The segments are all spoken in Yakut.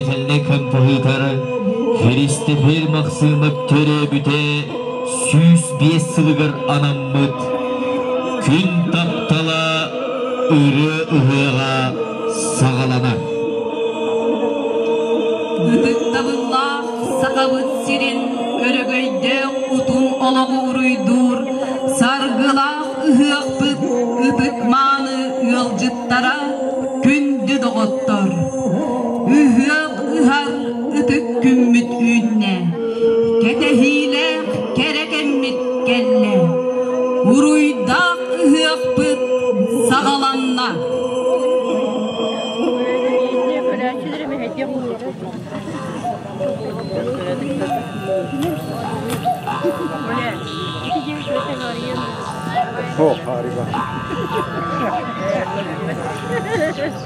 Итиннэ композитор Христофер Махсымов төрөөбүтэ 105 сылыгар анаммыт «Күн таптала» ырыа ыһыаҕа саҕаланар. Ытыктабыллаах Сахабыт сирин өрөгөйдөөх утум олоҕу уруйдуур саргылаах ыһыахпыт ытык-мааны ыалдьыттара, күндү доҕоттор! Ыһыах ыһар ытык күммүт үүннэ, кэтэһиилээх кэрэ кэммит кэллэ. Уруйдаах ыһыахпыт саҕаланна!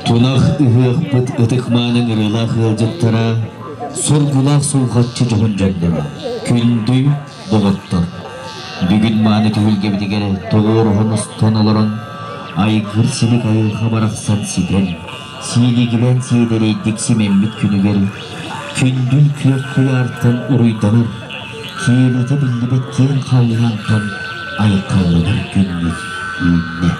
Тунах ыһыахпыт ытык-мааны ырыалаах ыалдьыттара, соргулаах сулҕаччы дьоһун дьонноро, күндү доҕоттор! Бүгүн мааны түһүлгэбитигэр тоҕуоруһан устан олорон, айгыр силик айылҕа барахсан ситэн, сиилигилээн сиэдэрэйдик симэммит күнүгэр күндүл күөх куйаартан уруйданар, киэлитэ биллибэт киэҥ халлаантан айхалланар күммүт үүннэ.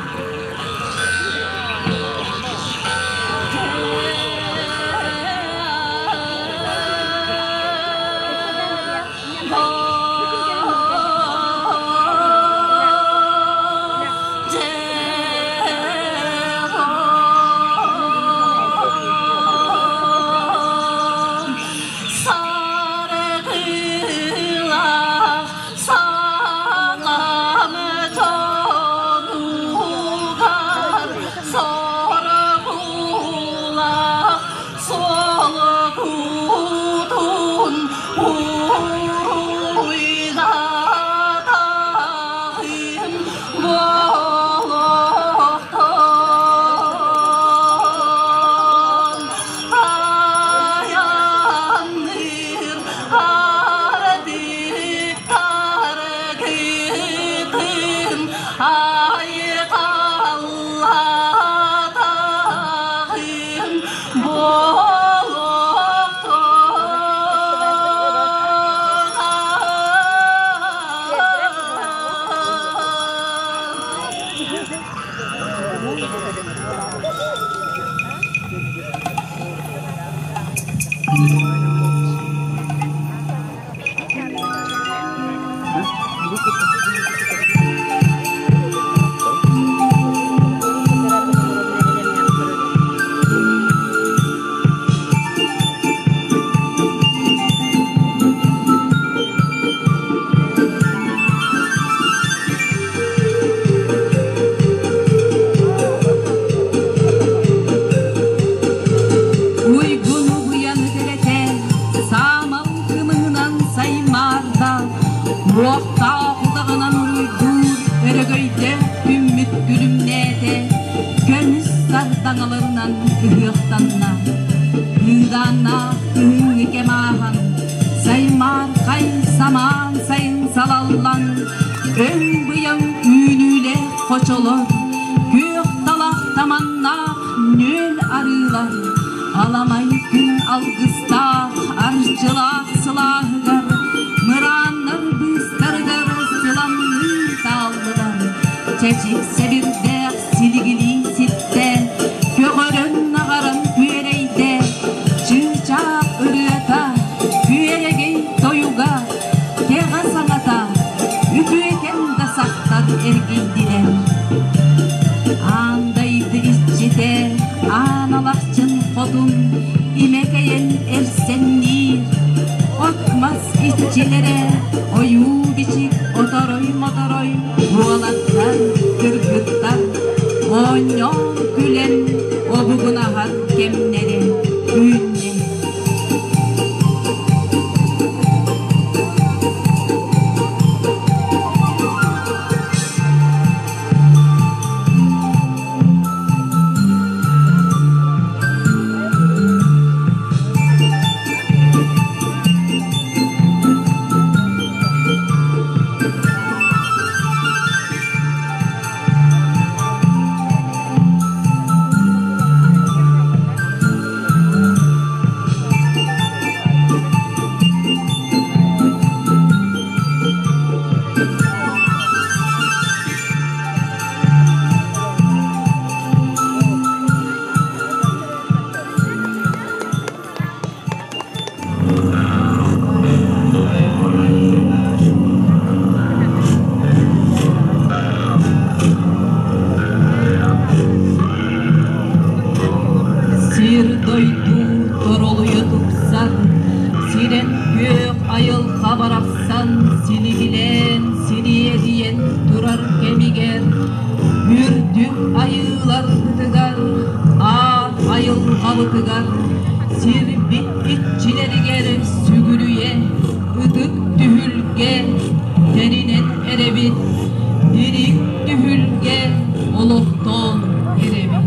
Саргылах саҥам дьонугар соргулах солкутун уруйдатаҕым болохтон айанныыр ардыктаргытын айхаллатаҕым Уйгуну быйаны дэлэтэ, саамал кымыһынан саймаарда, уохтаах утаҕынан уруйдуур өрөгөйдөөх күммүт күлүмнээтэ, көмүс сардаҥаларынан ыһыахтанна. Кыыдааннаах күһүҥҥү кэм ааһан, саймаархай самаан сайын салаллан, өҥ быйаҥ үүнүүлээх хочолор, күөх талах таманнаах нүөл арыылар, аламай күн алгыстаах арчылаах сылааһыгар, мырааннар быыстарыгар сыламныы тааллылар, чэчик сэбирдээх силигилии ситтэ, көҕөрөн-наҕаран күөрэйдэ, чыычаах ырыата, күөрэгэй тойуга, кэҕэ саҥата, үтүөкэн да сахтар эргийдилэр. Аан дайды иччитэ, аан алахчын хотун, имэ кэйэн эрсэнниир, от-мас иччилэрэ, ойуу-бичик оторой-моторой уолаттар, кыргыттар оонньоон күлэн обугунаһар кэмнэрэ үүннэ. Силигилээн сириэдийэн турар кэмигэр үрдүк айыыларбытыгар, аар айылҕабытыгар, сирбит иччилэригэр сүгүрүйэ, ытык түһүлгэ тэринэн эрэбит, дириҥ түһүлгэ олохтоон эрэбит.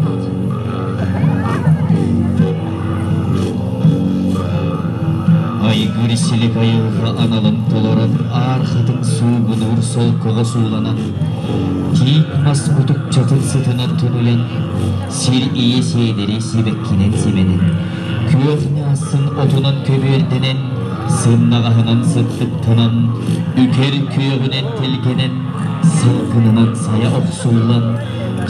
Айгыр силик айылҕа аналын толорон аар хатыҥ суугунуур солкоҕо сууланан, тиит мас мутукчатын сытынан тунуйан, сир ийэ сиэдэри сибэккинэн симэнэн, күөх ньаассын отунан көбүөрдэнэн, сымнаҕаһынан сыттыктанан, үкэр күөҕүнэн тэлгэнэн, салгынынан сайа охсуллан,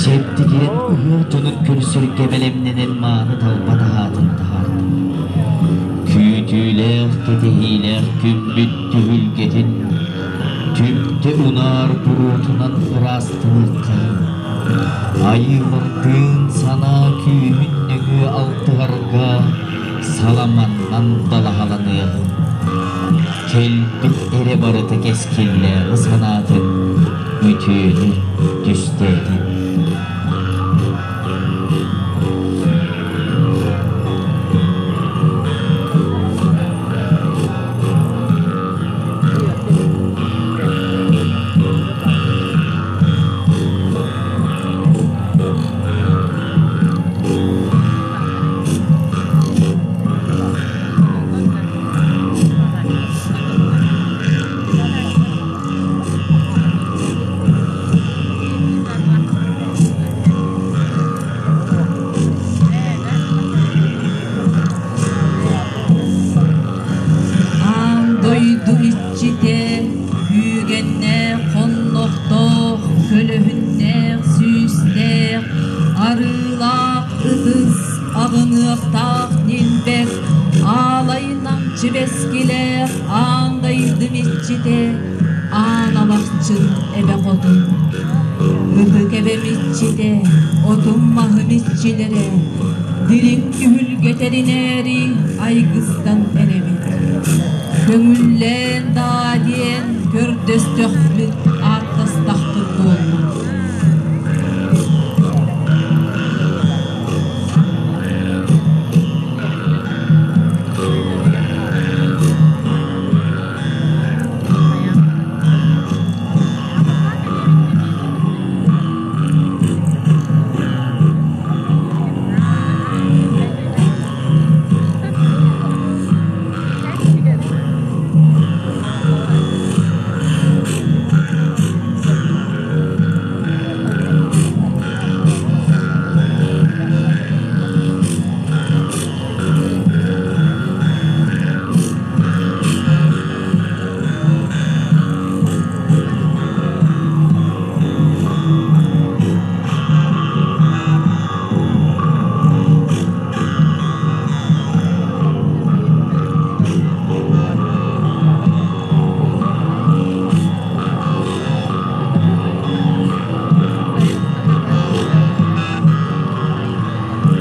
чэбдигирэн ыһыах дьонун көрсөргө бэлэмнэнэн мааны талба таһаатын таһаарда. Күүтүүлээх, кэтэһиилээх күммүт түһүлгэтин түптэ унаар буруотунан ыраастыныахха, айыылардыын санаа күүһүн нөҥүө алтыһарга саламаннан далаһаланыаҕыҥ. Кэлбит эрэ барыта кэскиллээҕи санаатын, үтүөнү түстээтин. Аан дойду иччитэ күүгэннээх, хоннохтоох, көлөһүннээх, сүүстээх, арыылаах ытыс, аҕыныахтаах ньилбэк, аалай намчы бэскилээх аан дойдум иччитэ, аан алахчын эбэ хотун. Ытык эбэм иччитэ, отум-маһым иччилэрэ, дириҥ түһүлгэ тэринээри айгыстан эрэбит. Көҥүллээн даа диэн көрдөстөхпүт, ааттастахпыт буоллун.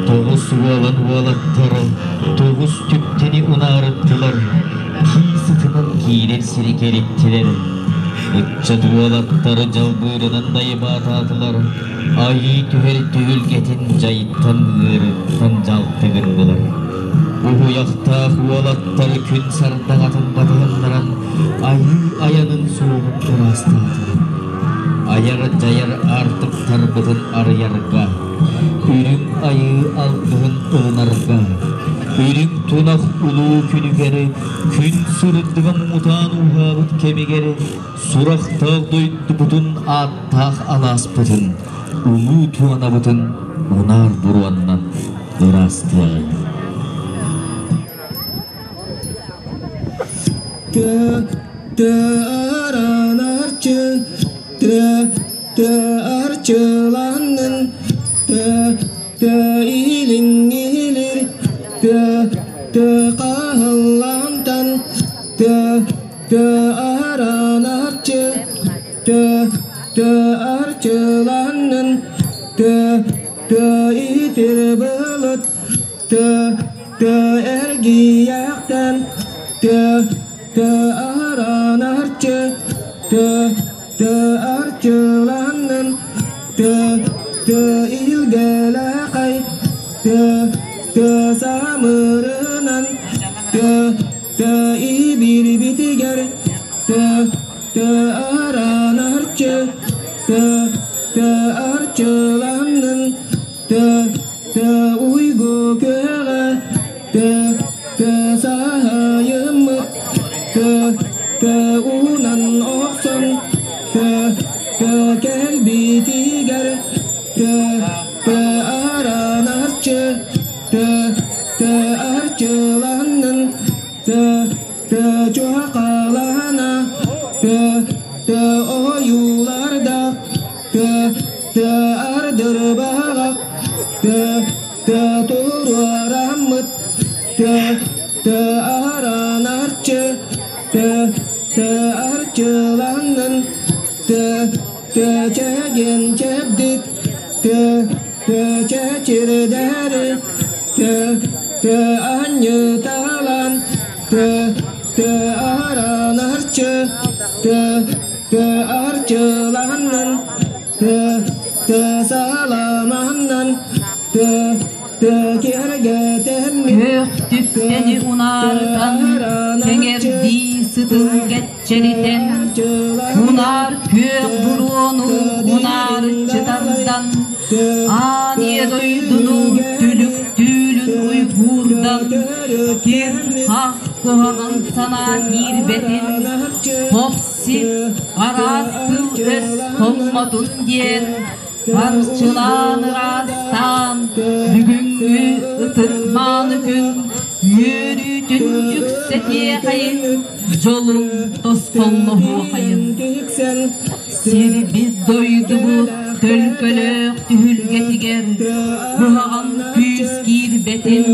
Тоҕус уолан уолаттар тоҕус түптэни унаарыттылар, кии сытынан киирэр сири кэриттилэр. Ыччат уолаттары дьалбыырынан дайбаатаатылар, айыы түһэр түһүлгэтин дьайтан ыарыттан дьалты гыннылар. Уһуйахтаах уолаттар күн сардаҥатын батыһыннаран айыы айанын суолун ыраастаатылар. Айар-дьайар аартыктарбытын арыйарга, үрүҥ айыы алгыһын ылынарга, үрүҥ тунах улуу күнүгэр күн сырдыга муҥутаан ууһаабыт кэмигэр сурахтаах дойдубутун ааттаах алааспытын, улуу туонабытын унаар буруоннан ыраастыаҕыҥ. Тыаранарчы, тыа, тыа арчыланнын, тыа, тыа илиҥҥилир, тыа, тыа хаһыллантан, тыа, тыа аранарчы, тыа, тыа арчыланнын, тыа, тыа итир былыт, тыа, тыа эргийэхтэн, тыа, тыа аранарчы. Тө тө арчыланнын Тө тө илгэлэхэй Тө тө самырынан Тө тө ибирбитигэр Тө тө аранарчы Тө тө арчыланнын Тө тө уйгу көҕө Тө тө саһайыммыт Тө тө уунан охсон Тө тө кэлбитигэр Тө тө аранарчы Тө тө арчыланнын Тө тө чуһақалана Тө тө ойууларда Тө тө ардырбаҕа Тө тө туруораммыт Тө тө аранарчы Тө тө арчыланнын Тө тө чэгиэн чэбдик Тө тө чэчирдэри Тө тө анньыталан Тө тө аранарчы Тө тө арчыланнын Тө тө саламаннан Тө тө киэргэтэммит Күөх түптэни унаарытан, кэҥэрдии сытын кэччэритэн, унаар күөх буруону унаарыччы тардан, аан ийэ дойдуну түлүк түүлүн уйгуурдан, кир-хах куһаҕан санаа киирбэтин, хоп-сип араас тыл-өс хоммотун диэн Арчылаан ыраастаан, бүгүҥҥү ытык-мааны күн үөрүүтүн үксэтиэхэйин, дьолун тосхоллоһуохайын. Сирбит дойдубут төлкөлөөх түһүлгэтигэр куһаҕан күүс киирбэтин,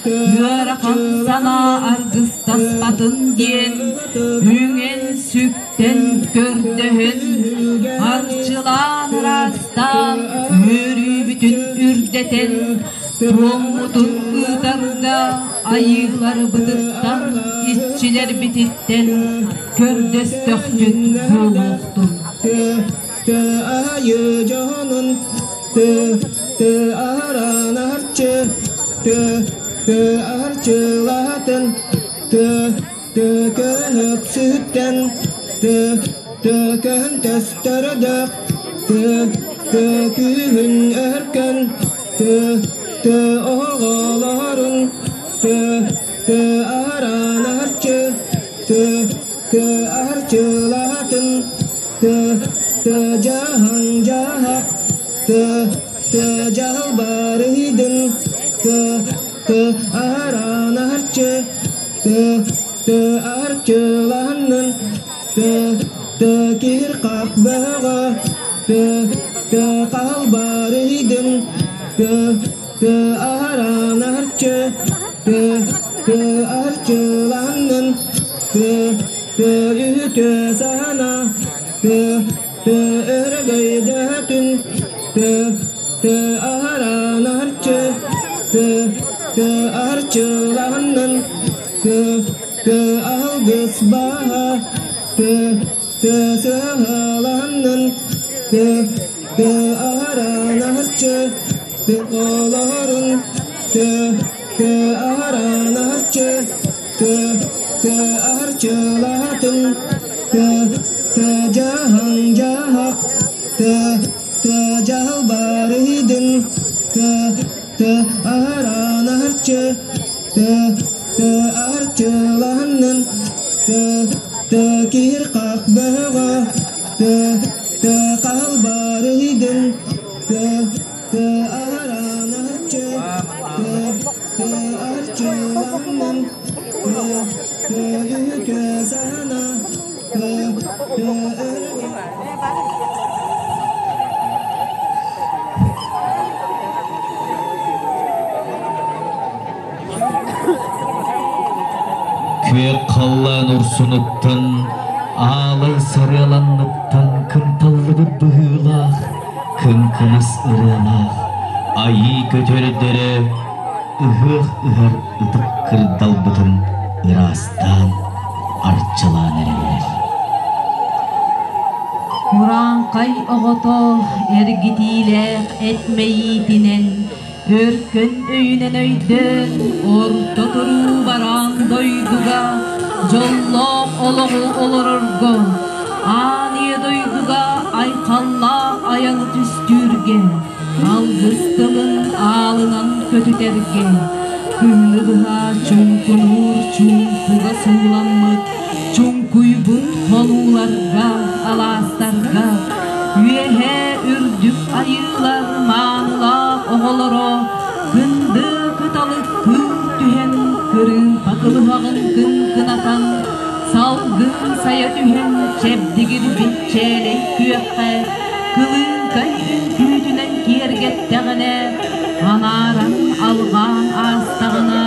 ыарахан санаа аргыстаспатын диэн үҥэн-сүктэн көрдөһөн, арчылаан ыраастаан, үөрүүбүтүн үрдэтэн, туоммутун ыытарга айыыларбытыттан, иччилэрбититтэн көрдөстөхпүт буолуохтун. Айы дьонун Тө тө аранарчы Тө тө арчылатын Тө Төкөһөксүттэн тө төкөһүн төстөрөдөх тө төкүүһүн өркөн тө тө оҕолорун тө тө араанарчы тө тө арчылаатын тө тө дьаһаҥ дьаһах тө тө дьалбарыйдын тө тө араанарчы Тө тө арчыланнын тө тө кир-хах бөҕө тө тө халбарыйдын тө тө араан арчы тө тө арчыланнын тө тө үтүө сана тө тө өрөгөйдөтүн тө тө араан арчы тө тө арчыланнын Тө тө алгыс баһа Тө тө сыһаланнын Тө тө араанарчы Тө олорун Тө тө араанарчы Тө тө арчылатын Тө тө дьаһаҥ дьаһах Тө тө дьалбарыйдын Тө тө араанарчы Тө тө арчыланнын Тө тө кир-хах бөҕө Тө тө халбарыйдын Тө тө араанарчы Тө тө арчыланнын Тө тө үтүө сана Тө тө өргө Күөх халлаан урсунуттан, аалай сарыаланныттан кынталлыбыт быһыылаах, кыҥкынас ырыалаах, айыы көтөрдөрө ыһыах ыһар ытык кырдалбытын ыраастаан, арчылаан эрэллэр. Урааҥхай оҕото эргитиилээх эт мэйиитинэн, өркөн өйүнэн өйдөөн, орто туруу бараан дойдуга дьоллоох олоҕу олорорго, аан ийэ дойдуга айхаллаах айаны түстүүргэ, алгыс тылын аалынан көтүтэргэ, кыһыны быһа чуҥкунуур чуумпуга сууламмыт чуҥкуйбут хонууларга, алаастарга үөһээ үрдүк айыылар маанылаах оҕолоро кынды кыталык кыыл түһэн кырыымпа кылыһаҕын кыҥкынатан салгын сайа түһэн чэбдигирбит чээлэй күөххэ кылыыҥкай үҥкүүтүнэн киэргэттэҕинэ анааран алҕаан аастаҕына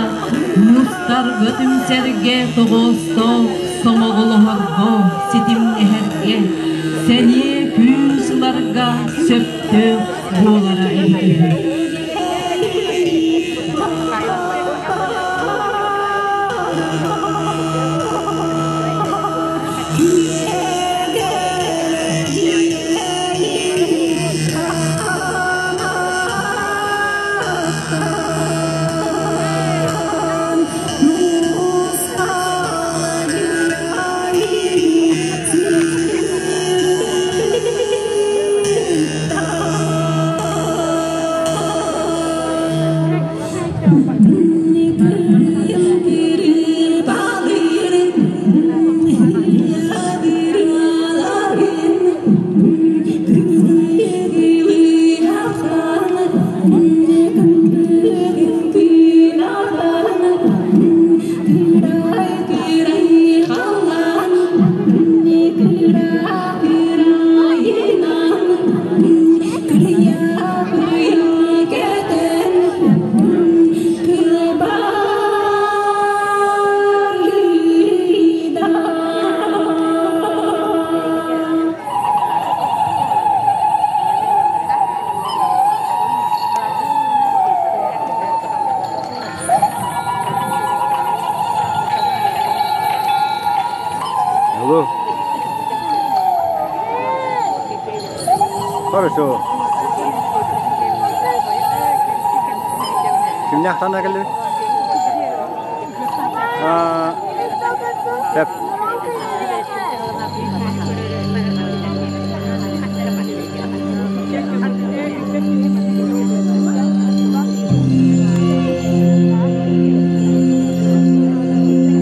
Мустарга түмсэргэ тоҕоостоох сомоҕолоһорго ситимнэһэргэ сэниэ күүс ыларга сөптөөх буолара эбит үһү. Алло. Хорошо. Кимнээх ханна кэллибит? Аа, Сөп.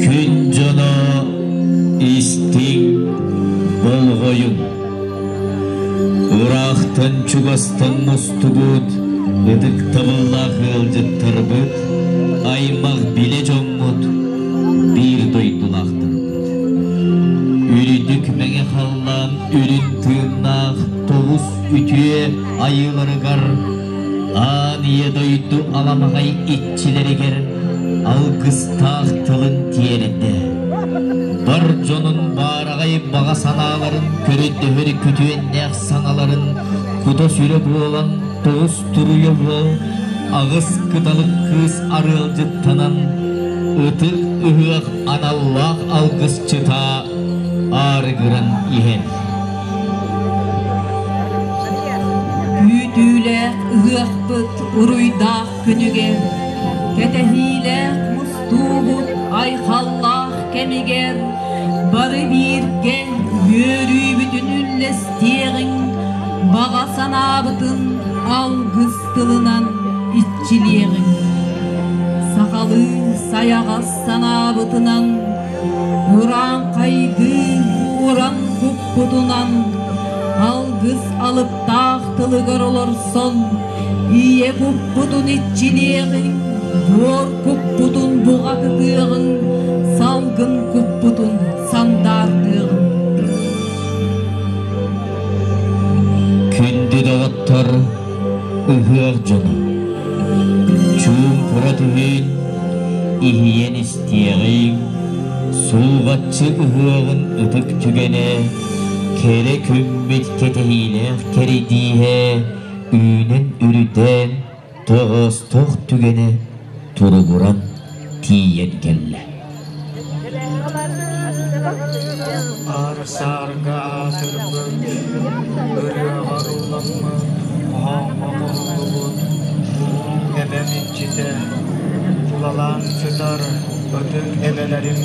Күн дьоно истиҥ, болҕойуҥ. Ыраахтан чугастан мустубут ытыктабыллаах ыалдьыттарбыт, аймах билэ дьоммут, биир дойдулаахтарбыт. Үрдүк мэҥэ халлаан үрүн тыыннаах тоҕус үтүө айыыларыгар аан ийэ дойду аламаҕай иччилэригэр алгыстаах тылын тиэрдэ. Бар дьонун баараҕай баҕа санааларын көрдөһөр күтүөннээх саҥаларын кута-сүрэ буолан тоҕус туруйа уол аҕыс кыталык кыыс арыалдьыттанан ытык ыһыах аналлаах алгысчыта аарыгыран иһэр. Күүтүүлээх ыһыахпыт уруйдаах күнүгэр, кэтэһиилээх мустуубут айхаллаах кэмигэр бары бииргэ үөрүүбүтүн үллэстиэҕиҥ, баҕа санаабытын алгыс тылынан иччилиэҕиҥ. Сахалыы сайаҕас санаабытынан урааҥхайдыы уран куппутунан алгыс алыптаах тылыгар олорсон ийэ куппутун иччилиэҕиҥ, буор куппутун буҕатытыаҕыҥ, салгын куппутун сандаардыаҕыҥ. Күндү доҕоттор, ыһыах дьоно! Чуумпура түһүн, иһийэн истиэҕиҥ, сулҕаччы ыһыаҕын ытык түгэнэ, кэрэ күммүт кэтэһиилээх кэридииһэ үүнэн үрүтээн, тоҕоостоох түгэнэ туругуран тиийэн кэллэ. Аар-саарга аатырбыт, ырыаҕа ылламмыт, хоһооҥҥо хоһуллубут улуу эбэм иччитэ, тулалаан сытар ытык эбэлэрим,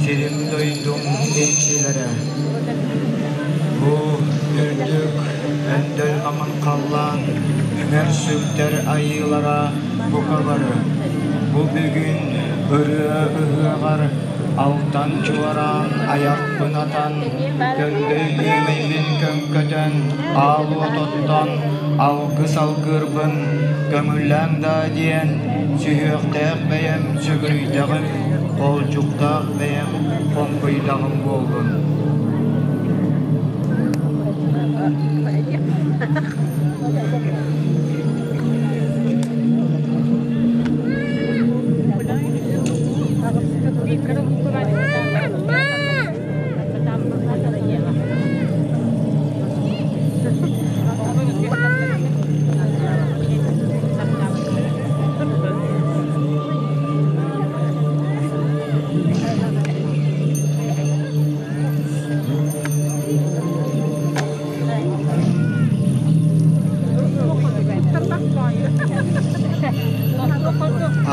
сирим-дойдум иччилэрэ. Бу үрдүк өндөл маҥан халлаан үҥэр-сүктэр айыылара бука бары. Бу бүгүн ырыа ыһыаҕар алтан чуораан айахпын атан, көҥдөй күөмэйбин көҥкөтөн, аал уот оттон алгыс алгыырбын көҥүллээҥ даа диэн сүһүөхтээх бэйэм сүгүрүйдэҕим, холдьуктаах бэйэм хоҥкуйдаҕым буоллун.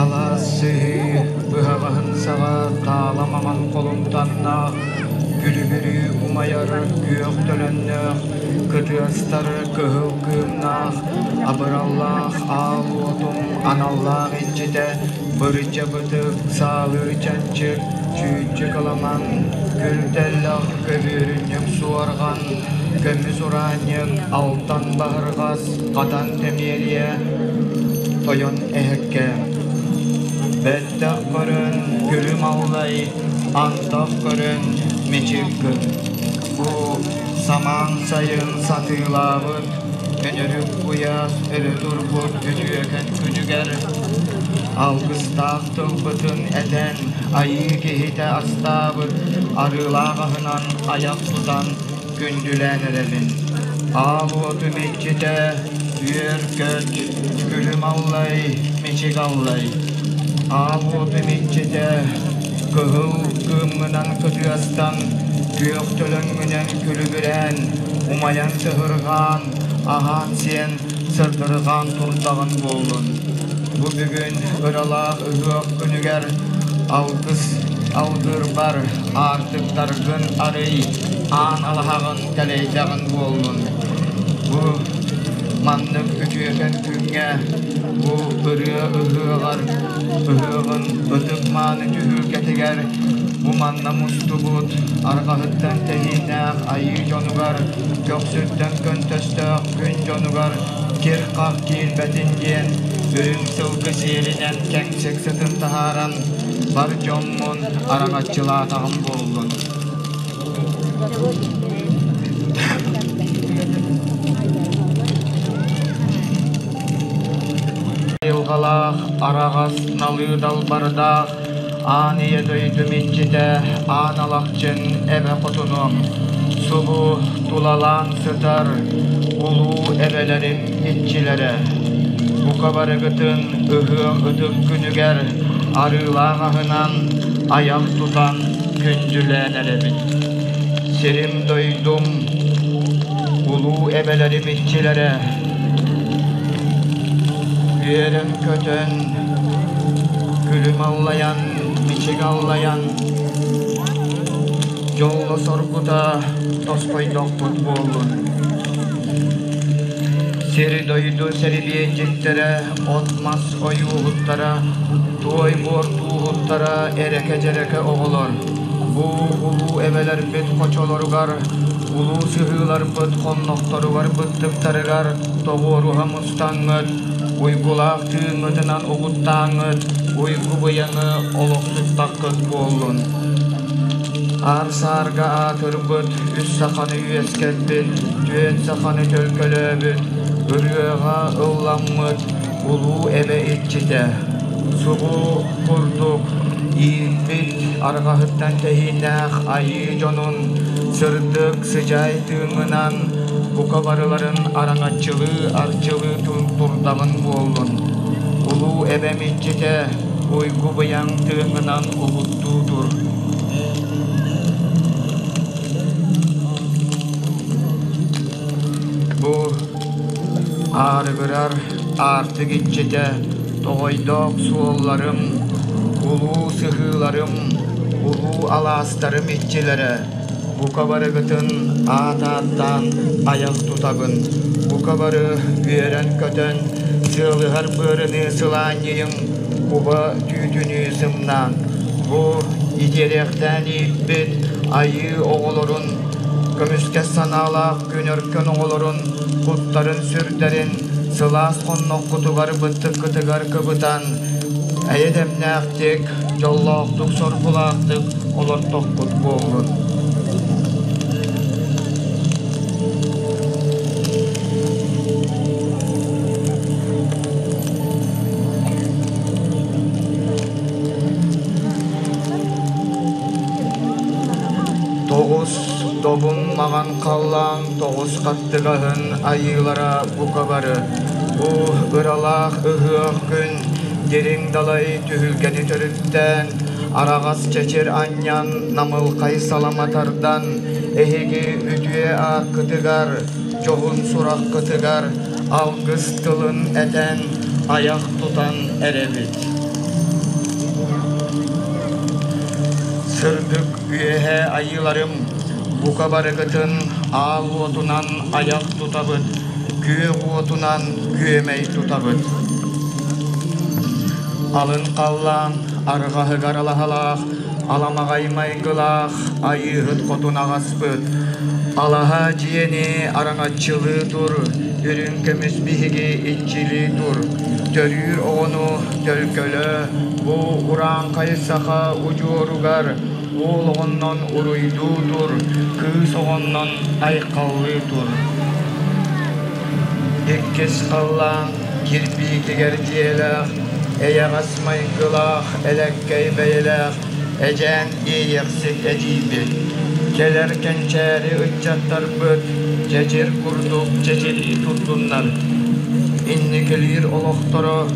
Алаас сыһыы быһаҕаһын саҕа таала маҥан холумтаннаах, күлүбүрүү умайар күөх төлөннөөх, кытыастар кыһыл кыымнаах, абыраллаах аал уотум аналлаах иччитэ бырдьа бытык, саалыы чанчык, чүүччү кыламан, күл тэллэх көбүөрүнньүк суорҕан, көмүс ураанньык, алтан баһырҕас, хатан тэмиэрийэ, тойон эһэккэ. Бэттэх көрөн күлүм аллай, антах көрөн мичик гын. Бу самаан сайын сатыылаабыт, өнөрүк куйаас өрө турбут үтүөкэн күнүгэр алгыстаах тылбытын этэн, айыы киһитэ астаабыт арыылаах аһынан айах тутан күндүлээн эрэбин. Аал уотум иччитэ үөр-көт, күлүм аллай, мичик аллай. Аал уотум иччитэ кыһыл кыымҥынан кытыастан, күөх төлөҥҥүнэн күлүбүрээн, умайан сыһырҕаан, аһаан-сиэн сырдырҕаан турдаҕын буоллун. Бу бүгүн ыралаах ыһыах күнүгэр алгыс алгыырбар аартыктаргын арый, аан алаһаҕын тэлэйдэҕин буоллун. Бу маннык үтүөкэн күҥҥэ бу ырыа ыһыаҕар ыһыаҕын ытык-мааны түһүлгэтигэр бу манна мустубут арҕаһыттан тэһииннээх айыы дьонугар, көхсүттэн көнтөстөөх күн дьонугар кир-хах киирбэтин диэн үрүҥ сылгы сиэлинэн кэҥсик сытын таһааран бар дьоммун араҥаччылаатаҕым буоллун. Айылҕалаах, араҕас, налыы далбардаах, аан ийэ дойдум иччитэ, аан алахчын эбэ хотунум, субу тулалаан сытар улуу эбэлэрим иччилэрэ. Бука барыгытын ыһыах ытык күнүгэр арыылаах аһынан айах тутан күндүлээн эрэбин. Сирим-дойдум улуу эбэлэрим иччилэрэ үөрэн-көтөн, күлүм аллайан, мичик аллайан, дьолло соргута тосхойдохпут буоллун. Сири-дойду сэрибиэнчиктэрэ, от-мас ойууһуттара, туой буор тууһуттара эрэкэ-дьэрэкэ оҕолор. Бу улуу эбэлэрбит хочолоругар, улуу сыһыыларбыт хоннохторугар быттыктарыгар тоҕуоруһа мустаҥҥыт, уйгулаах тыыҥҥытынан угуттааҥҥыт, уйгу быйаҥы олохсуттаххыт буоллун. Аар-саарга аатырбыт, үс саханы үөскэппит, түөрт саханы төлкөлөөбүт, ырыаҕа ылламмыт улуу эбэ иччитэ, субу курдук ииппит арҕаһыттан тэһииннээх айыы дьонун сырдык сыдьаай тыыҥҥынан бука барыларын араҥаччылыы арчылыы турдаҕын буоллун. Улуу эбэм иччитэ, Уйгу-быйаҥ тыыҥҥынан угуттуу тур. Бу аарыгырар аартык иччитэ тоҕойдоох суолларым, улуу сыһыыларым, улуу алаастарым иччилэрэ, бука барыгытын аат ааттаан айах тутабын, бука бары үөрэн-көтөн, сыалыһар быарыныы сылаанньыйыҥ, куба түүтүнүү сымнаан, бу итиэриэхтээн ииппит айыы оҕолорун, көмүскэс санаалаах күн өркөн оҕолорун куттарын-сүрдэрин сылаас хонноххутугар быттыккытыгар кыбытан, эйэ-дэмнээхтик, дьоллоохтук-соргулаахтык олортохпут буоллун. Тоҕус добун маҕан халлаан тоҕус хаттыгаһын айыылара бука бары бу ыралаах ыһыах күн дириҥ далай түһүлгэни төрүттээн араҕас чэчир анньан намылхай салама тардан эһиги үтүө ааккытыгар дьоһун сураххытыгар алгыс тылын этэн айах тутан эрэбит. Сырдык үөһэ айыыларым, бука барыгытын аал уотунан айах тутабыт, күөх уотунан күөмэй тутабыт. Алын халлаан арҕаһыгар алаһалаах, аламаҕай майгылаах айыыһыт хотун аҕаспыт. Алаһа дьиэни араҥаччылыы тур, үрүҥ көмүс биһиги иччилии тур. Төрүүр оҕону төлкөлө, бу урааҥхай саха удьуоругар уол оҕоннон уруйдуу тур, кыыс оҕоннон айхаллыы тур. Иккис халлаан кирбиитигэр дьиэлээх, эйэҕэс майгылаах, элэккэй бэйэлээх Эдьээн Иэйэхсит эдьиийбит, кэлэр кэнчээри ыччаттарбыт чэчир курдук чэчирии турдуннар, инникилиир олохторо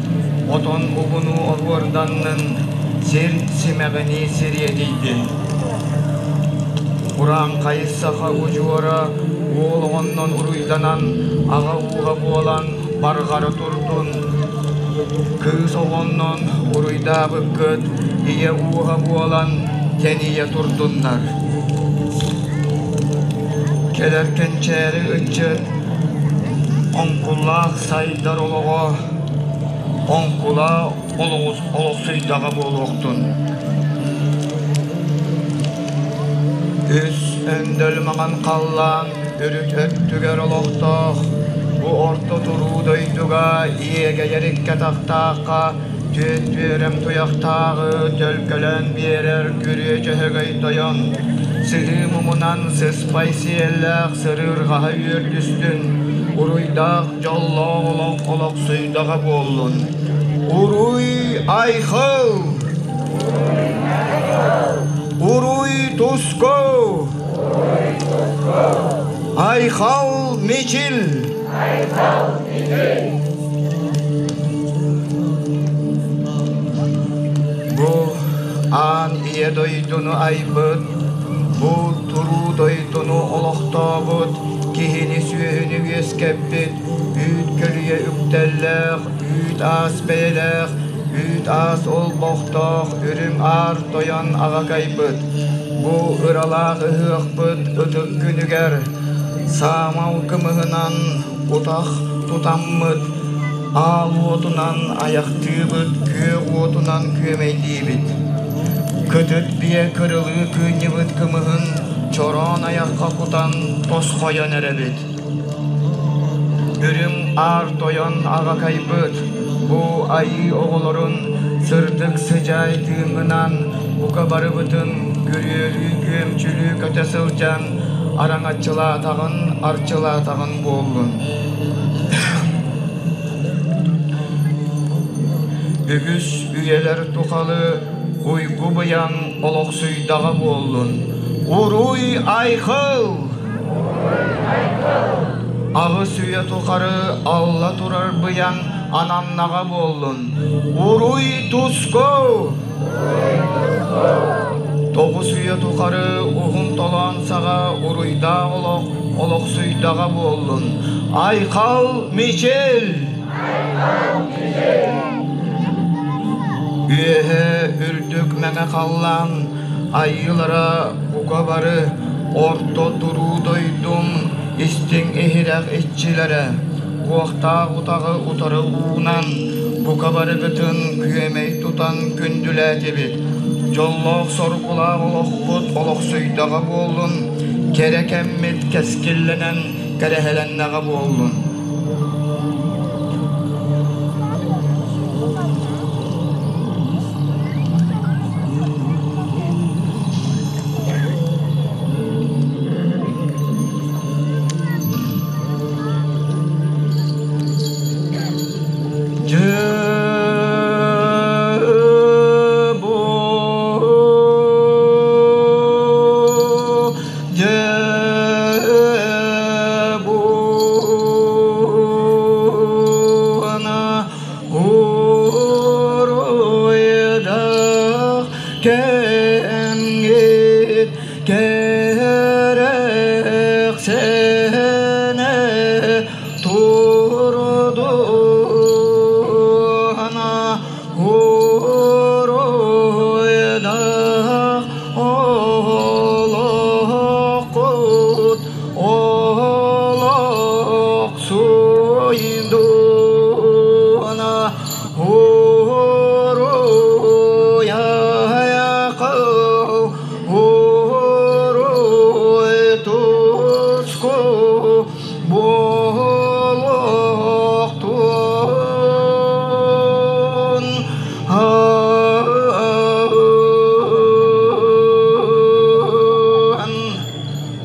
отон угунуу оһуорданнын, сир симэҕинии сириэдийдин. Урааҥхай саха удьуора уол оҕоннон уруйданан, аҕа ууһа буолан барҕара турдун. Кыыс оҕоннон уруйдаабыккыт ийэ ууһа буолан тэнийэ турдуннар. Кэлэр кэнчээри ыччат оҥкуллаах сайдар олоҕо оҥкула олохсуйдаҕа буолуохтун. Үс өндөл маҥан халлаан Үрүт өттүгэр олохтоох бу орто туруу дойдуга иэгэйэр икки атахтаахха түөт түөрэм туйахтааҕы төлкөлөөн биэрэр күрүө дьөһөгөй тойон сыһыы муҥунан сыспай сиэллээх сырыырҕаһа үөрдүстүн уруйдаах дьоллоох олох олохсуйдаҕа буоллун Уруй айхал! Уруй туску! Айхал Мичил! Айхал Мичил! Бу аан ийэ дойдуну айбыт, бу туруу дойдуну олохтообут, киһини-сүөһүнү үөскэппит, үүт көлүйэ үктэллээх, үүт аас бэйэлээх, үүт аас олбохтоох үрүҥ аар тойон аҕакайбыт. Бу ыралаах ыһыахпыт ытык күнүгэр саамал кымыһынан утах тутаммыт, аал уотунан айахтыыбыт, күөх уотунан күөмэйдиибит. Кытыт биэ кырылыы кыынньыбыт кымыһын чороон айахха кутан тосхойон эрэбит. Үрүҥ аар тойон аҕакайбыт, бу айыы оҕолорун сырдык сыдьаай тыыҥҥынан бука барыбытын күрүөлүү-күөмчүлүү көтө сылдьан араҥаччылаатаҕын, арчылаатаҕын буоллун. Үгүс үйэлэр тухалы уйгу-быйаҥ олохсуйдаҕа буоллун. Уруй-айхал! Аҕыс үйэ тухары алла турар быйаҥ ананнаҕа буоллун. Уруй туску! Тоҕус үйэ тухары уһун толоон саҕа уруйдаах олох олохсуйдаҕа буоллун. Айхал Мичил! Үөһэ үрдүк мэҥэ халлаан айыылара бука бары орто туруу дойдум истиҥ иһирэх иччилэрэ уохтаах утаҕы утары уунан бука барыгытын күөмэй тутан күндүлээтибит. Дьоллоох соргулаах олохпут олохсуйдаҕа буоллун, кэрэ кэммит кэскиллэнэн кэрэһэлэннэҕэ буоллун.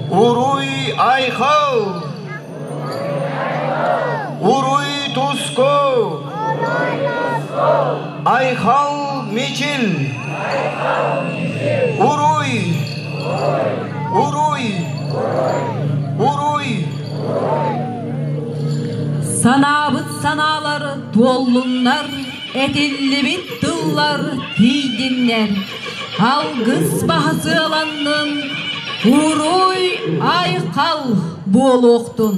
Уруй Айхал! Уруй Туску! Айхал Мичил! Уруй! Уруй! Уруй! Санаабыт санаалар туоллуннар, этиллибит тыллар тиийдиннэр. Алгыс баһа сыаланнын, уруй айхал буолуохтун.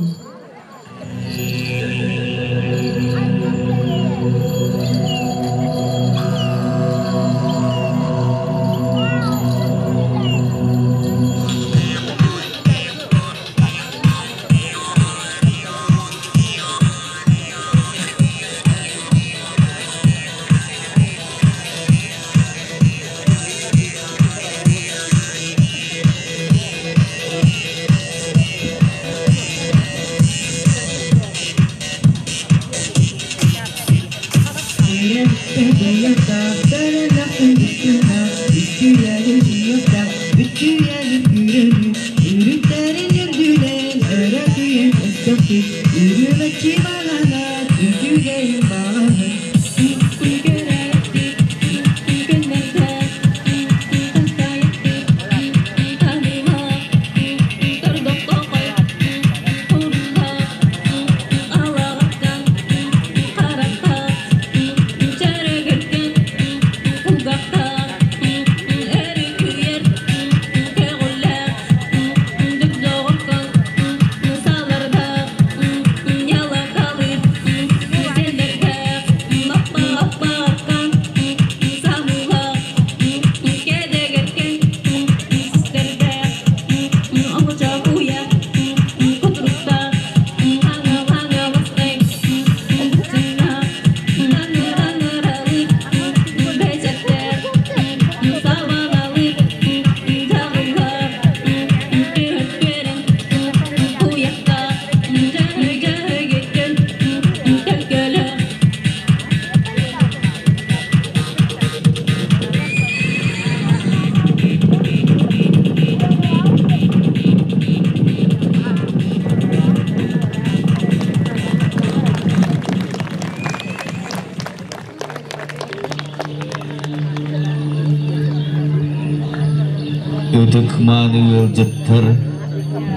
Ытык мааны ыалдьыттар,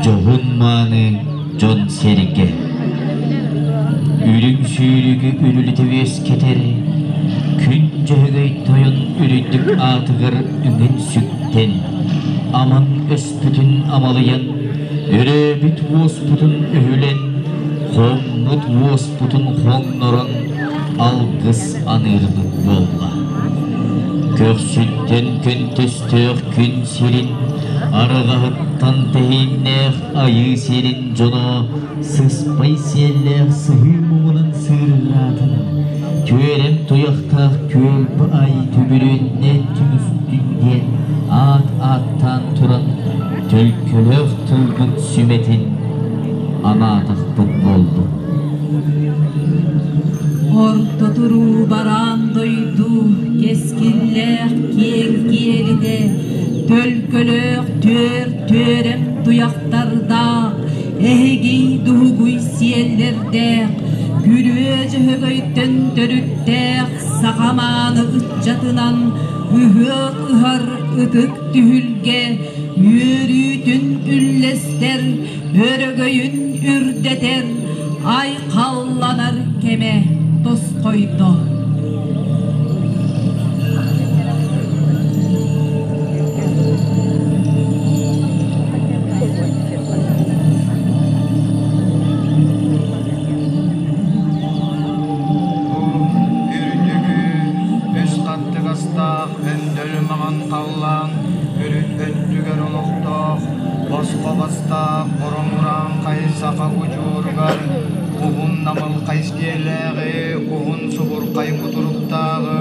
дьоһун мааны дьон-сэргэ. Үрүҥ сүүрүгү үрүлүтэ үөскэтэр, Күн Дьөһөгөй Тойон үрдүк аатыгар үҥэн-сүктэн, аман өспүтүн амалыйан, өрөөбүт уоспутун өһүлэн, хоҥмут уоспутун хоҥнорон алгыс аныырбыт буолла. Көхсүттэн көнтөстөөх күн сирин, арҕаһыттан тэһииннээх айыы сирин дьоно сыспай сиэллээх сыһыы муҥунан сыырыраатын, түөрэм туйахтаах түөлбэ ай түбүрүөннээн түмүстүн диэн аат ааттаан туран төлкөлөөх тылбыт сүмэтин анаатахпыт буоллун. Орто туруу бараан дойду кэскиллээх киэҥ киэлитэ, төлкөлөөх түөр түөрэм туйахтардаах, эһигий дуһугуй сиэллэрдээх, күрүө дьөһөгөйтөн төрүттээх саха мааны ыччатынан ыһыах ыһар ытык түһүлгэ үөрүүтүн үллэстэр, өрөгөйүн үрдэтэр, айхалланар кэмэ тосхойдо. Үрдүгү үс хаттыгастаах өндөл маҥан халлаан үрүт өттүгэр олохтоох босхо бастаах бороҥ-урааҥхай саха удьуоругар уһун намылхай сиэлээҕи, уһун субурхай кутуруктааҕы,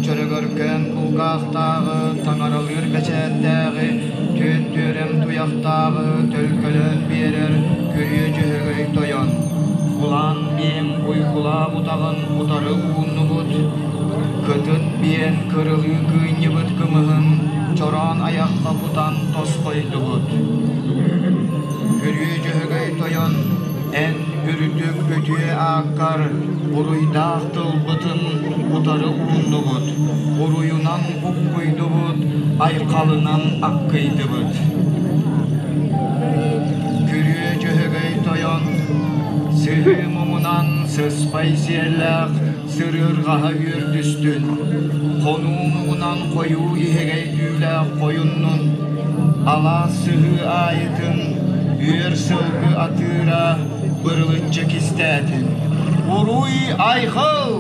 чөрөгөркөөн кулгаахтааҕы, таҥаралыыр бэчээттээҕи, түөн түөрэм туйахтааҕы төлкөлөөн биэрэр күрүө дьөһөгөй тойон. Кулаан биэм уйгулаах утаҕын утары ууннубут, кытыт биэн кырылыы кыынньыбыт кымыһын чороон айахха кутан тосхойдубут. Күрүө Дьөһөгөй тойон, эн үрдүк үтүө ааккар буруйдаах тылбытын утары ууннубут, уруйунан буккуйдубут, айхалынан аккыйдыбыт. Күрүө Дьөһөгөй тойон, сыһыы муҥунан сыспай сиэллээх сырыырҕаһа үөрдүстүн, хонуу муҥунан хойуу иһэгэй түүлээх хойуннун, алаас сыһыы аайытын үөр сылгы атыыра бырылыччы кистээтин. Уруй айхал!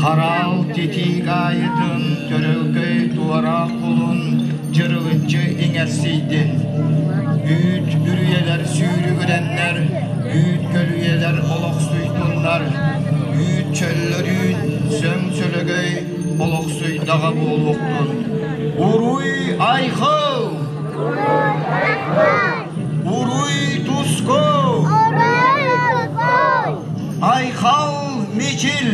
Хараал титиик аайытын төрөлкөй туораах кулун дьырылыччы иҥэрсийдин. Үүт үрүйэлэр сүүрүгүрэннэр, үүт көлүйэлэр олохсуйдуннар, үүт чөллөрүүн сөҥ сөлөгөй олохсуйдаҕа буолуохтун. Уруй айхал! Уруй туску! Айхал мичил!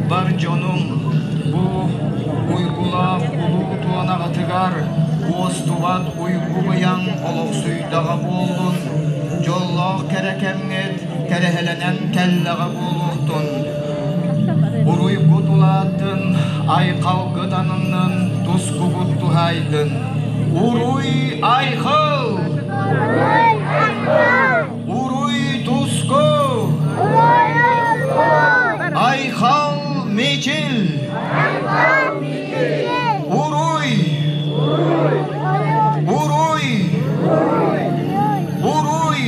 Бар дьонум бу уйгулаах улуу туонаҕытыгар уостубат уйгу-быйаҥ олохсуйдаҕа буоллун, дьоллоох кэрэ кэмҥит кэрэһэлэнэн кэллэҕэ буолуохтун. Уруйгут улааттын, айхалгыт аныннын, тускугут туһаайдын. Уруй айхал! Уруй туску! Айхал мичил! Уруй! Уруй! Уруй!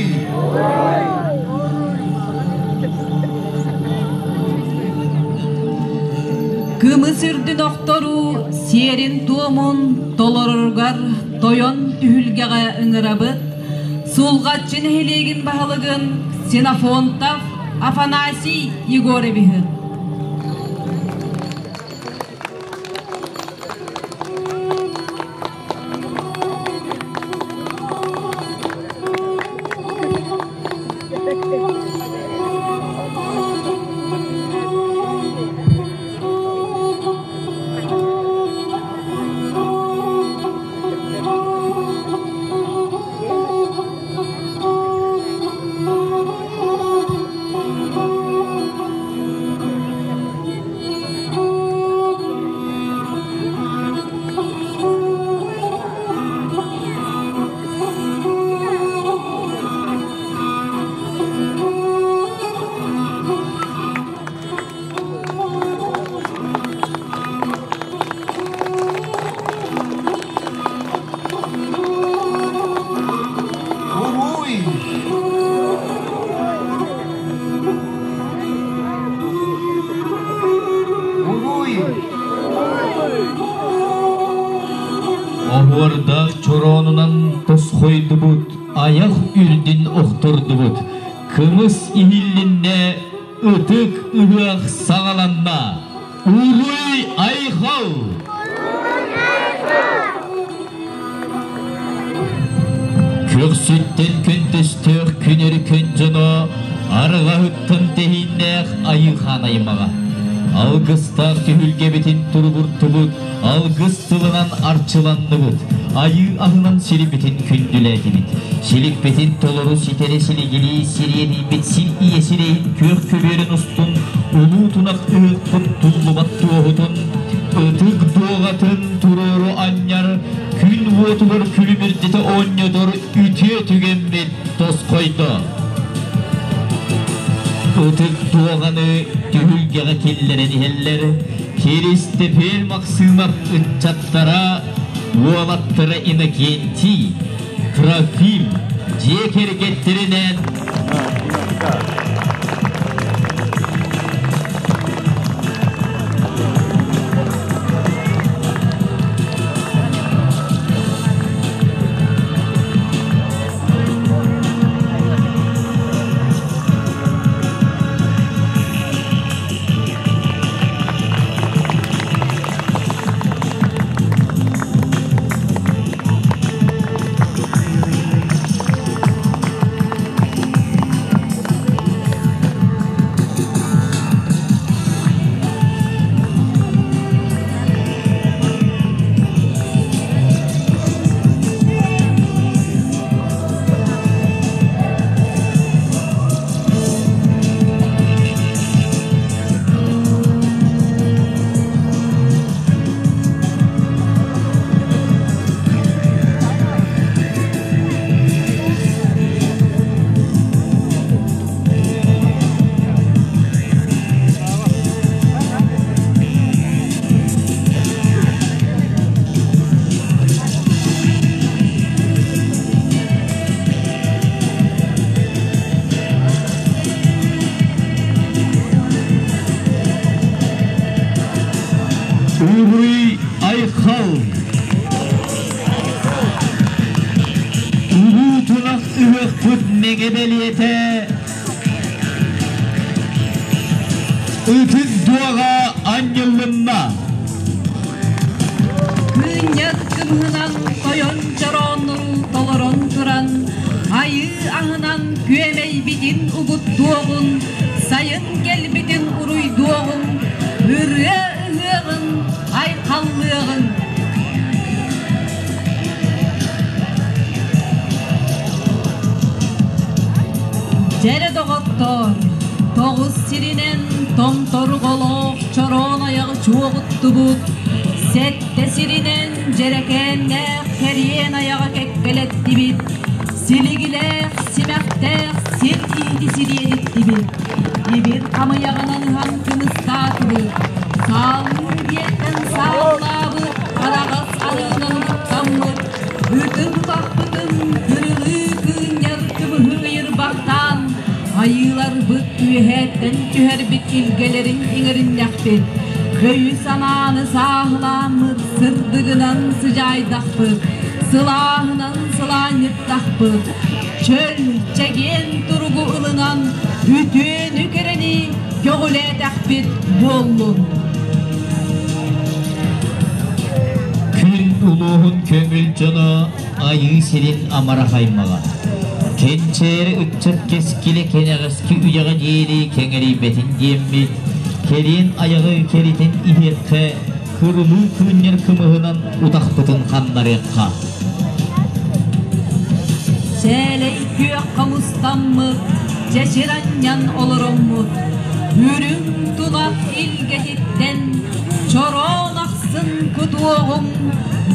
Кымыс үрдүн охторуу сиэрин-туомун толороругар тойон түһүлгэҕэ ыҥырабыт Сулҕаччы нэһилиэгин баһылыгын Ксенофонтов Афанасий Егоровиһы. Оһуордаах чороонунан тосхойдубут, айах үрдүн охтордубут. Кымыс иһиллиннэ, ытык ыһыах саҕаланна. Уруй айхал! Көхсүттэн көнтөстөөх күн өркөн дьоно арҕаһыттан тэһииннээх айыы-хаан аймаҕа. Алгыстаах түһүлгэбитин туругуртубут, алгыс тылынан арчыланныбыт, айыы аһынан сирибитин күндүлээтибит. Силикпитин толору ситэри силигилии сириэдийбит сир ийэ сирэйин күөх көбүөрүн устун улуу тунах ыһыкпыт туллубат туоһутун, ытык дуоҕатын туруору анньар, күн уотугар күлүмүрдэтэ оонньотор үтүө түгэммит тосхойдо. Ытык дуоҕаны түһүлгэҕэ киллэрэн иһэллэр, Киристэпиэл Максимов ыччаттара, уолаттара Иннокентий, Трофим дьиэ кэргэттэринээн Уруй айхал! Улуу тунах ыһыахпыт мэҥэ бэлиэтэ Ытык дуоҕа анньыллынна. Кыынньар кымыһынан тойон чорооннору толорон туран, айыы аһынан күөмэйбитин угуттуоҕун, сайын кэлбитин уруйдуоҕун, ырыа ыһыаҕын айхаллыаҕын. Дьэрэ доҕоттоор, тоҕус сиринэн томторҕолоох чороон айаҕы чуоҕуттубут, сэттэ сиринэн дьэрэкээннээх кэриэн айаҕа кэккэлэттибит, силигилээх, симэхтээх сир иити сириэдиттибит, ибир хамыйаҕынан ыһан кымыстаатыбыт, сааллыы диэттэн сааллаабыт, араҕас арыынан уктаммыт, ытын утахпытын кырылыы кыынньар кыбыһы ыйырбахтаан, айыыларбыт үөһээттэн түһэрбит илгэлэрин иҥэриннэхпит, өйү-санааны сааһылааммыт, сырдыгынан сыдьаайдахпыт, сылааһынан сылаанньыттахпыт, чөл, чэгиэн туругу ылынан, үтүөнү-кэрэни көҕүлээтэхпит буоллун. Күн улууһун көҥүл дьоно айыы сирин амарах аймаҕа. Кэнчээри ыччат кэскилэ кэнэҕэски үйэҕэ диэри кэҥэрийбэтин диэммит, кэриэн айаҕы кэритэн иһиэххэ, кырылыы кыынньар кымыһынан утахпытын ханнарыахха. Чээлэй күөх хомустаммыт, чэчир анньан олороммут, үрүҥ тунах илгэтиттэн чороон ахсын кутуоҕуҥ,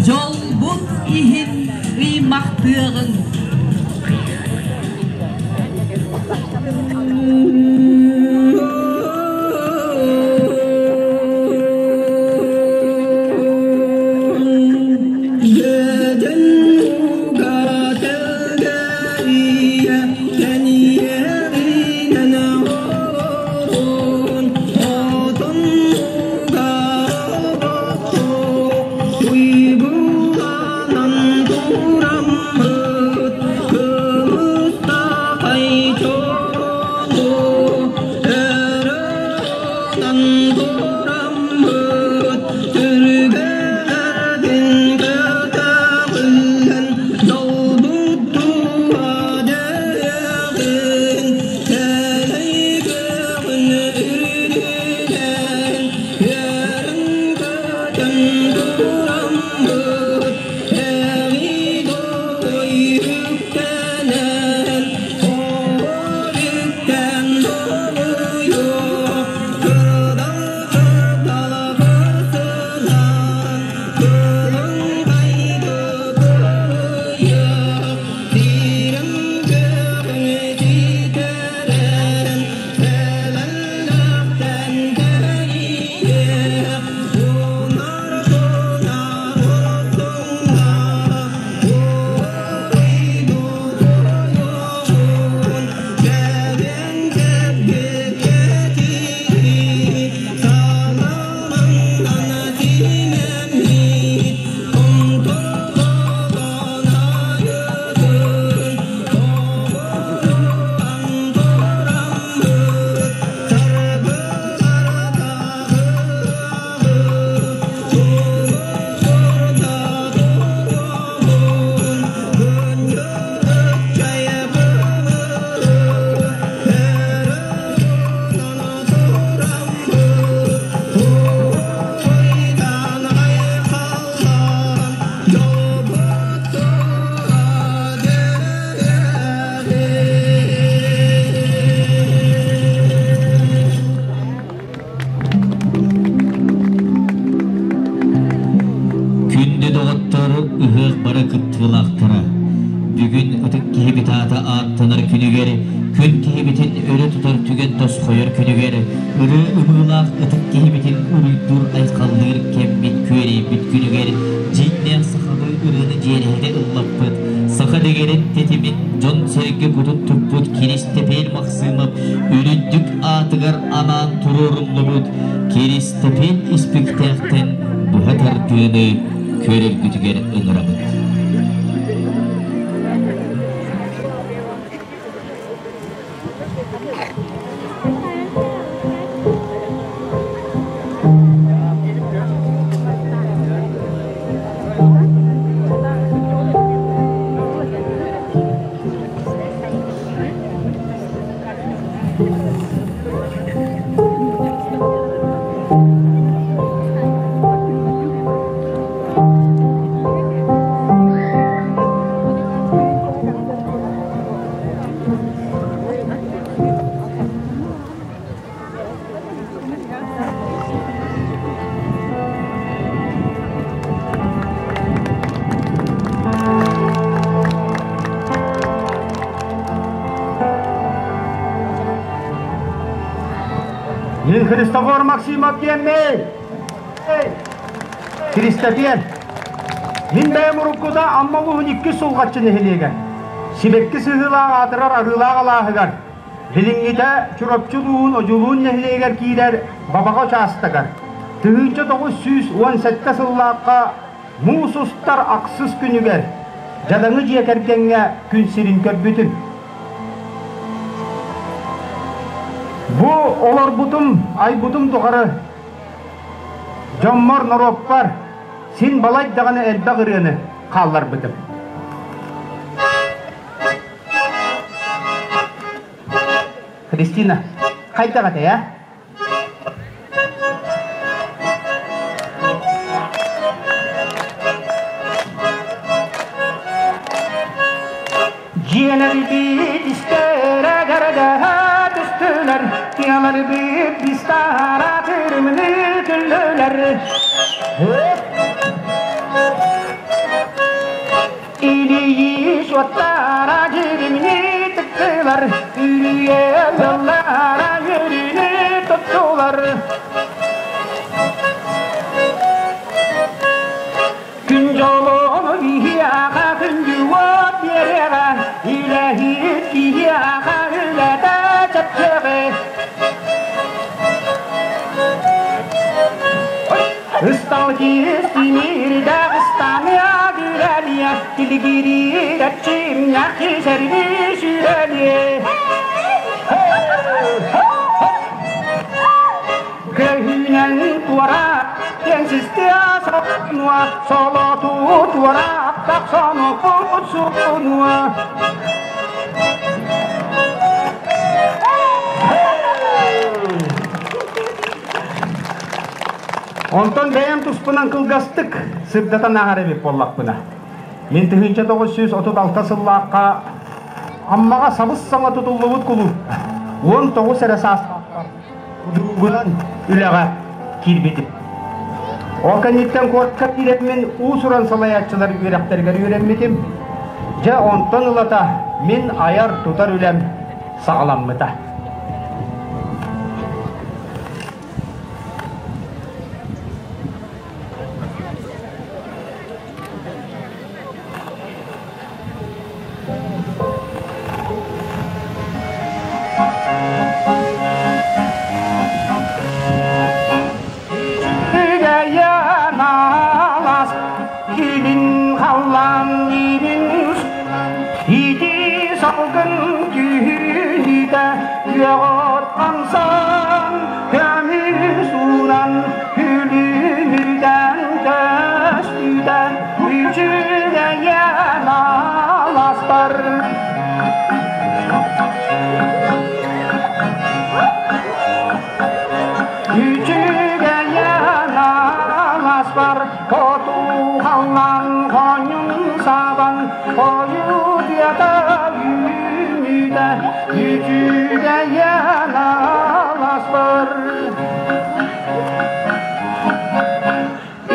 дьолбут иһин ыймахтыаҕыҥ. тураммыт, Эҕи-дой үктэнэн, Оҕор үктэн долуйу, Кырдал кырдал кырсынан, Кылыҥхайды кыйа, Сирим көҕүн ситэрэн, Сэлэллэхтэн тэйиэх, Унар тунар отуҥна, Уоруйду тойоҕун, Кэбин кэбиккэтири, Саламаҥнан симэммит, Томторҕолон айытын, Тоҕуруһан тураммыт, Саргыларда ыһыаҕы, Тулуурда туруоҕун, Күндү кымыһы, Өрө тураммыт, Уруйдан айхаллаан, Дьолбут тура Күндү доҕоттор, ыһыах бары кыттыылаахтара. Бүгүн ытык киһибит аата ааттанар күнүгэр, күн киһибитин өрө тутар түгэн тосхойор күнүгэр, ырыы ымыылаах ытык киһибитин уруйдуур-айхаллыыр кэммит күөрэйбит күнүгэр дьиҥнээх сахалыы ырыаны дьиэрэһитэ ыллаппыт, саха дэгэрин тэтимин дьон-сэргэ кутун туппут Киристэпиэл Махсыымап үрдүк аатыгар анаан туруоруллубут Киристэпиэл испиктээхтэн быһа тардыыны көрөргүтүгэр ыҥырабыт. Мин Христофор Максимов диэммин. Киристэпиэн. Мин бэйэм уруккута Амма улууһун иккис Сулҕаччы нэһилиэгэр сибэкки сыһыылаах аатырар Арыылаах алааһыгар, билиҥҥитэ Чурапчы улууһун Одьулуун нэһилиэгэр киирэр Бабаҕа учаастагар 1997 сыллаахха муус устар ахсыс күнүгэр дьадаҥы дьиэ кэргэҥҥэ күн сирин көрбүтүм. Бу олорбутум, айбытым тухары дьоммор, норуоппар син балай даҕаны элбэх ырыаны хаалларбытым. Христина, хайдах этэй, а? Дьиэлэрбит истэрэ гарагаһа түстүлэр, тыаларбыт бистара тырымныы күллүлэр. Илии суоттара дьиримнии тыктылар, үрүйэ ыаллара үөрүүнү туттулар. Күн дьолун киһиэхэ күндү уот биэриэҕэ, үлэһит киһиэхэ үлэтэ чэпчэки. Ыстал киис тимирдээх ыстаныа күрэлиэ, тилигириир эрчимнээх кисэрби сүүрэлиэ. Көһүүнэн туора кэнсистиэ сонуа, солоту туора тахсану путсунуа. Онтон бэйэм туспунан кылгастык сырдатан ааһар эбит буоллахпына. Мин 1936 сыллаахха Аммаҕа сабыс-саҥа тутуллубут кулууп 19 эрэ саастаахпар удуугунан үлэҕэ киирбитим. Ол кэнниттэн куоракка киирэммин уус-уран салайааччылар үөрэхтэригэр үөрэммитим. Дьэ, онтон ылата мин айар-тутар үлэм саҕаламмыта. Илин халлаан иирин ити салгын түһүүтэ күөҕөт хамсан көмүс уунан күлүмүтэн көстүүтэ үчүгэйэн аластар. Үчүгэйэн аласпар хоту халлаан хоньун сабан хойутуйата үүнүүтэ үчүгэйэн аласпар.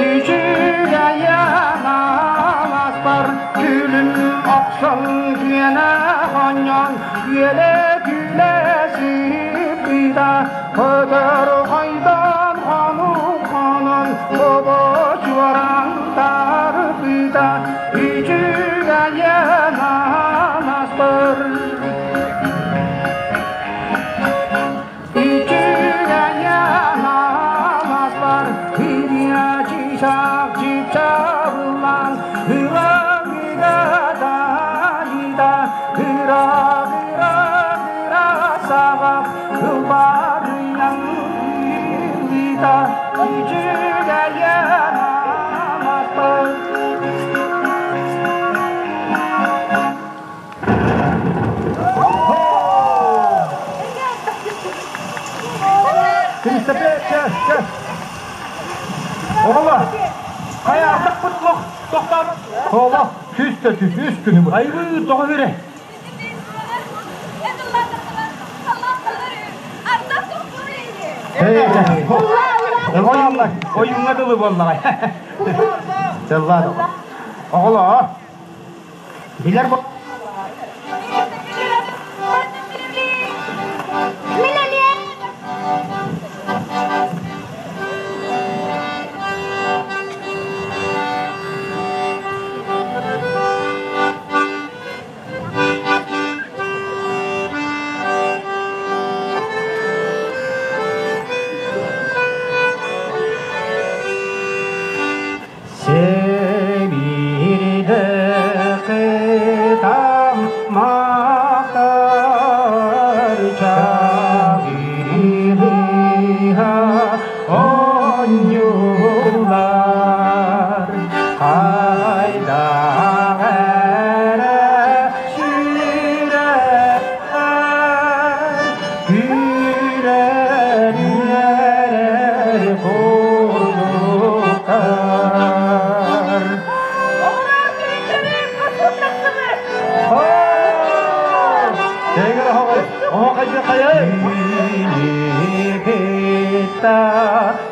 Үчүгэйэн аласпар күлүм охсон күөнэ хонньон күөлэ күлэ сыппыта көтөр хойдон хонук хонон хобо чуоран тарпыта үчүгэйэн аласпар. Үчүгэйэн аласпар кириачишак чипчабылан ыраңыга данида кыра кыра кыра сабак кылбарыян ыйда үчүгэйэн аласпар. Кристопер, чэ, чэ. Оҕолор, хайа ардахпыт лох тохтообот. Оҕо, түс да түс, үс күнү бу. Айбыы, тоҕо бүрэ. Ойуҥҥа дылы буоллаҕай. Сыллаа. Оҕолор, билэр Себирде кытаммактар чагылыха оонньуулар хайдах эрэ сүрэхтэр күлэн үөрэр курдуктар.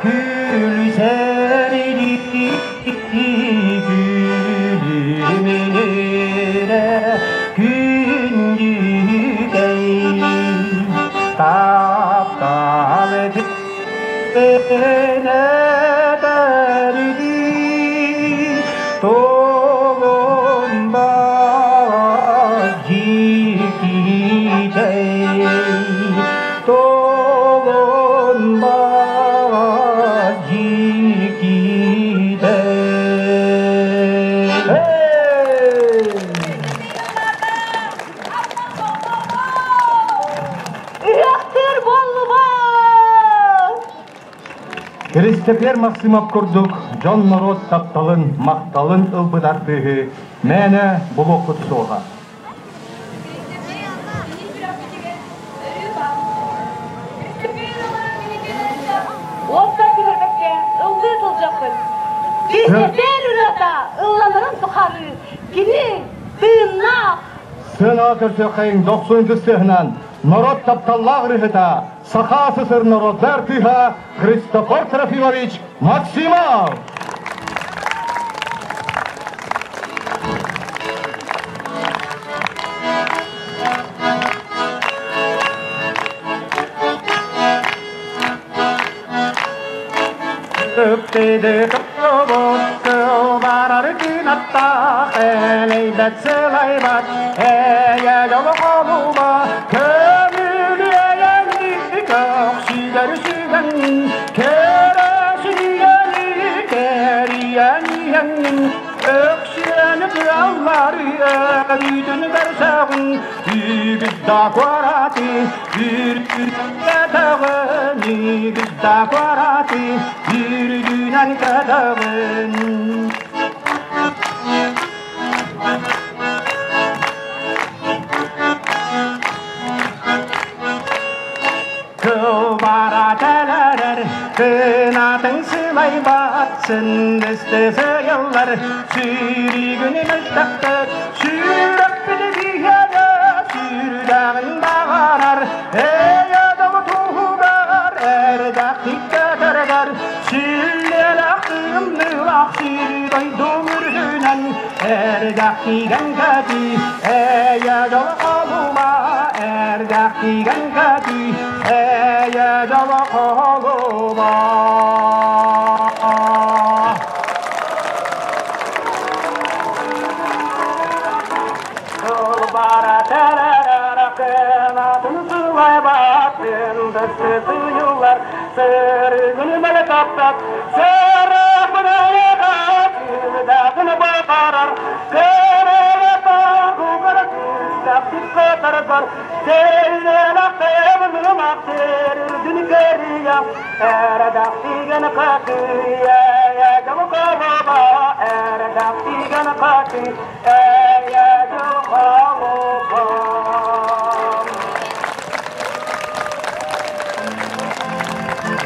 Күнү күлсэрди күлүмүнүрэ күндүкэй таптал тенетерди толунба жикитей толунба жикитей. Ыһыахтыыр буоллубут! Кристопер Максимов курдук дьон норуот тапталын, махталын ылбыт артыыһы мээнэ булуоххут суоҕа. Уоттан түһэрбэккэ ыллыы Сыанаҕа көрсүөххэйиҥ дохсун ытыс норуот тапталлаах ырыһыта, Саха СССР народнай артыыһа Христофор Трофимович Максимов!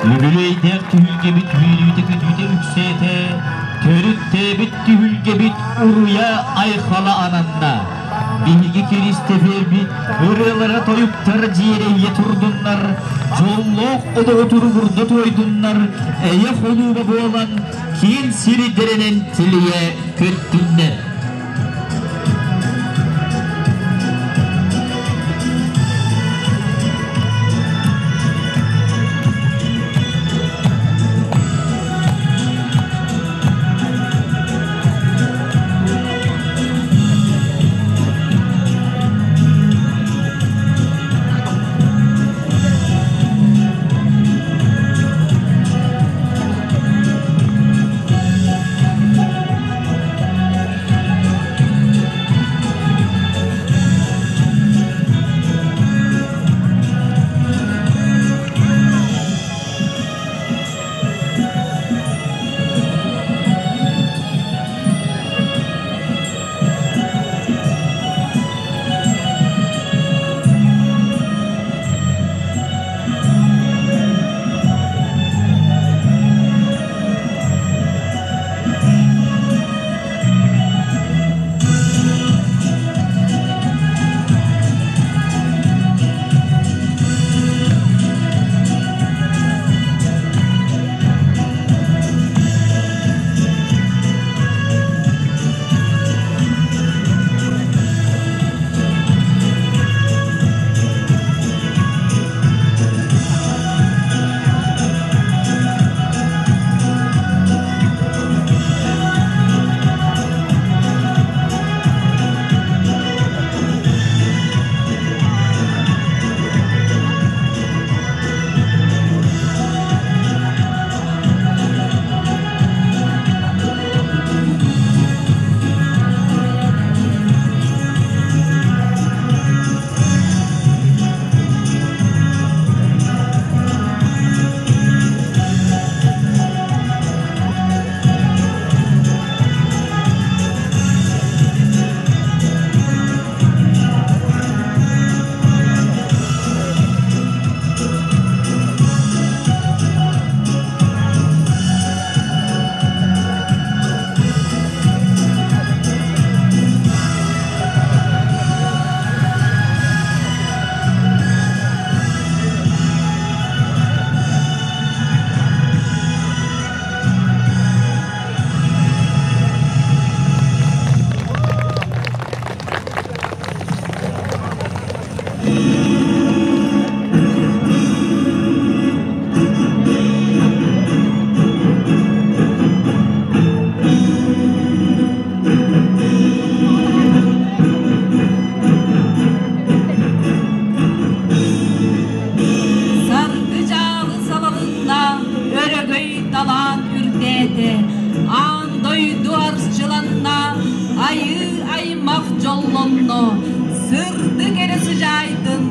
Үбүлүөйдээх түһүлгэбит үөрүүтэ-көтүүтэ үксээтэ, төрүттээбит түһүлгэбит уруйа айхала ананна. Биһиги Киристэфербит ырыалара тойуктар дьиэрэйэ турдуннар, дьоллоох олоҕу туругурда туойдуннар, эйэ холууба буолан киин сирдэринэн тилийэ көттүннэр. дьоллонно, сырдык эрэ сыдьаайдын.